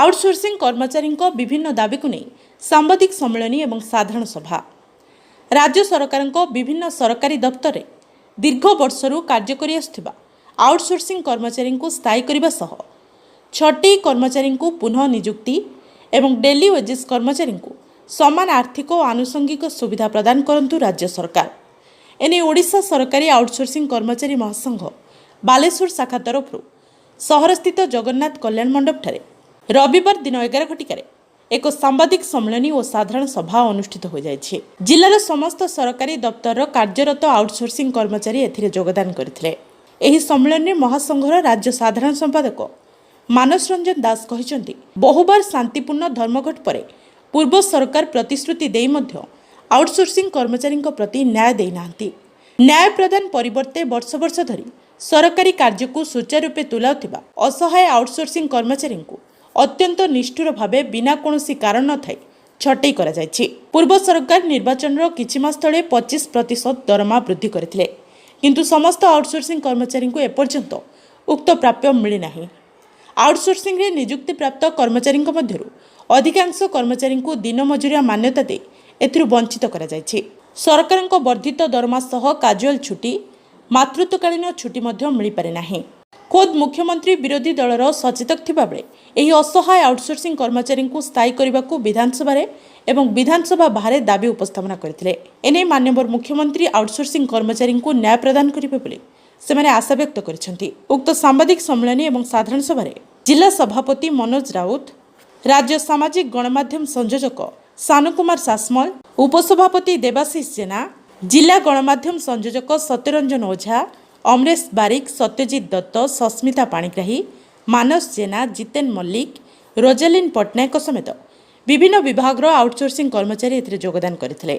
Outsourcing କର୍ମଚାରୀଙ୍କ ବିଭିନ୍ନ ଦାବିକୁ ନେଇ ସାମ୍ବାଦିକ ସମ୍ମିଳନୀ ଏବଂ ସାଧାରଣ ସଭା। ରାଜ୍ୟ ସରକାରଙ୍କ ବିଭିନ୍ନ ସରକାରୀ ଦପ୍ତରରେ ଦୀର୍ଘ ବର୍ଷରୁ କାର୍ଯ୍ୟ କରିଆସୁଥିବା ଆଉଟସୋର୍ସିଂ କର୍ମଚାରୀଙ୍କୁ ସ୍ଥାୟୀ କରିବା ସହ ଛଟେଇ କର୍ମଚାରୀଙ୍କୁ ପୁନଃ ନିଯୁକ୍ତି ଏବଂ ଡେଲି ୱେଜେସ୍ କର୍ମଚାରୀଙ୍କୁ ସମାନ ଆର୍ଥିକ ଓ ଆନୁଷଙ୍ଗିକ ସୁବିଧା ପ୍ରଦାନ କରନ୍ତୁ ରାଜ୍ୟ ସରକାର। ଏନେଇ ଓଡ଼ିଶା ସରକାରୀ ଆଉଟସୋର୍ସିଂ କର୍ମଚାରୀ ମହାସଂଘ ବାଲେଶ୍ୱର ଶାଖା ତରଫରୁ ସହରସ୍ଥିତ ଜଗନ୍ନାଥ କଲ୍ୟାଣ ମଣ୍ଡପଠାରେ ରବିବାର ଦିନ 11 ଘଟିକାରେ ଏକ ସାମ୍ବାଦିକ ସମ୍ମିଳନୀ ଓ ସାଧାରଣ ସଭା ଅନୁଷ୍ଠିତ ହୋଇଯାଇଛି। ଜିଲ୍ଲାର ସମସ୍ତ ସରକାରୀ ଦପ୍ତରର କାର୍ଯ୍ୟରତ ଆଉଟସୋର୍ସିଂ କର୍ମଚାରୀ ଏଥିରେ ଯୋଗଦାନ କରିଥିଲେ। ଏହି ସମ୍ମିଳନୀରେ ମହାସଂଘର ରାଜ୍ୟ ସାଧାରଣ ସମ୍ପାଦକ ମାନସ ରଞ୍ଜନ ଦାସ କହିଛନ୍ତି, ବହୁବାର ଶାନ୍ତିପୂର୍ଣ୍ଣ ଧର୍ମଘଟ ପରେ ପୂର୍ବ ସରକାର ପ୍ରତିଶ୍ରୁତି ଦେଇ ମଧ୍ୟ ଆଉଟସୋର୍ସିଂ କର୍ମଚାରୀଙ୍କ ପ୍ରତି ନ୍ୟାୟ ଦେଇନାହାନ୍ତି। ନ୍ୟାୟ ପ୍ରଦାନ ପରିବର୍ତ୍ତେ ବର୍ଷ ବର୍ଷ ଧରି ସରକାରୀ କାର୍ଯ୍ୟକୁ ସୁଚାରୁରୂପେ ତୁଲାଉଥିବା ଅସହାୟ ଆଉଟସୋର୍ସିଂ କର୍ମଚାରୀଙ୍କୁ ଅତ୍ୟନ୍ତ ନିଷ୍ଠୁର ଭାବେ ବିନା କୌଣସି କାରଣ ନଥାଇ ଛଟେଇ କରାଯାଇଛି। ପୂର୍ବ ସରକାର ନିର୍ବାଚନର କିଛି ମାସ ତଳେ 25% ଦରମା ବୃଦ୍ଧି କରିଥିଲେ, କିନ୍ତୁ ସମସ୍ତ ଆଉଟସୋର୍ସିଂ କର୍ମଚାରୀଙ୍କୁ ଏପର୍ଯ୍ୟନ୍ତ ଉକ୍ତ ପ୍ରାପ୍ୟ ମିଳିନାହିଁ। ଆଉଟସୋର୍ସିଂରେ ନିଯୁକ୍ତିପ୍ରାପ୍ତ କର୍ମଚାରୀଙ୍କ ମଧ୍ୟରୁ ଅଧିକାଂଶ କର୍ମଚାରୀଙ୍କୁ ଦିନ ମଜୁରିଆ ମାନ୍ୟତା ଦେଇ ଏଥିରୁ ବଞ୍ଚିତ କରାଯାଇଛି। ସରକାରଙ୍କ ବର୍ଦ୍ଧିତ ଦରମା ସହ କାଜୁଆଲ ଛୁଟି, ମାତୃତ୍ୱକାଳୀନ ଛୁଟି ମଧ୍ୟ ମିଳିପାରେ ନାହିଁ। ଖୋଦ୍ ମୁଖ୍ୟମନ୍ତ୍ରୀ ବିରୋଧୀ ଦଳର ସଚେତକ ଥିବାବେଳେ ଏହି ଅସହାୟ ଆଉଟସୋର୍ସିଂ କର୍ମଚାରୀଙ୍କୁ ସ୍ଥାୟୀ କରିବାକୁ ବିଧାନସଭାରେ ଏବଂ ବିଧାନସଭା ବାହାରେ ଦାବି ଉପସ୍ଥାପନା କରିଥିଲେ। ଏନେଇ ମାନ୍ୟବର ମୁଖ୍ୟମନ୍ତ୍ରୀ ଆଉଟସୋର୍ସିଂ କର୍ମଚାରୀଙ୍କୁ ନ୍ୟାୟ ପ୍ରଦାନ କରିବେ ବୋଲି ସେମାନେ ଆଶା ବ୍ୟକ୍ତ କରିଛନ୍ତି। ଉକ୍ତ ସାମ୍ବାଦିକ ସମ୍ମିଳନୀ ଏବଂ ସାଧାରଣ ସଭାରେ ଜିଲ୍ଲା ସଭାପତି ମନୋଜ ରାଉତ, ରାଜ୍ୟ ସାମାଜିକ ଗଣମାଧ୍ୟମ ସଂଯୋଜକ ସାନୁ କୁମାର ସାସମଲ, ଉପସଭାପତି ଦେବାଶିଷ ଜେନା, ଜିଲ୍ଲା ଗଣମାଧ୍ୟମ ସଂଯୋଜକ ସତ୍ୟରଞ୍ଜନ ଓଝା, ଅମରେଶ ବାରିକ, ସତ୍ୟଜିତ ଦତ୍ତ, ସସ୍ମିତା ପାଣିଗ୍ରାହୀ, ମାନସ ଜେନା, ଜିତେନ ମଲ୍ଲିକ, ରୋଜାଲିନ୍ ପଟ୍ଟନାୟକଙ୍କ ସମେତ ବିଭିନ୍ନ ବିଭାଗର ଆଉଟସୋର୍ସିଂ କର୍ମଚାରୀ ଏଥିରେ ଯୋଗଦାନ କରିଥିଲେ।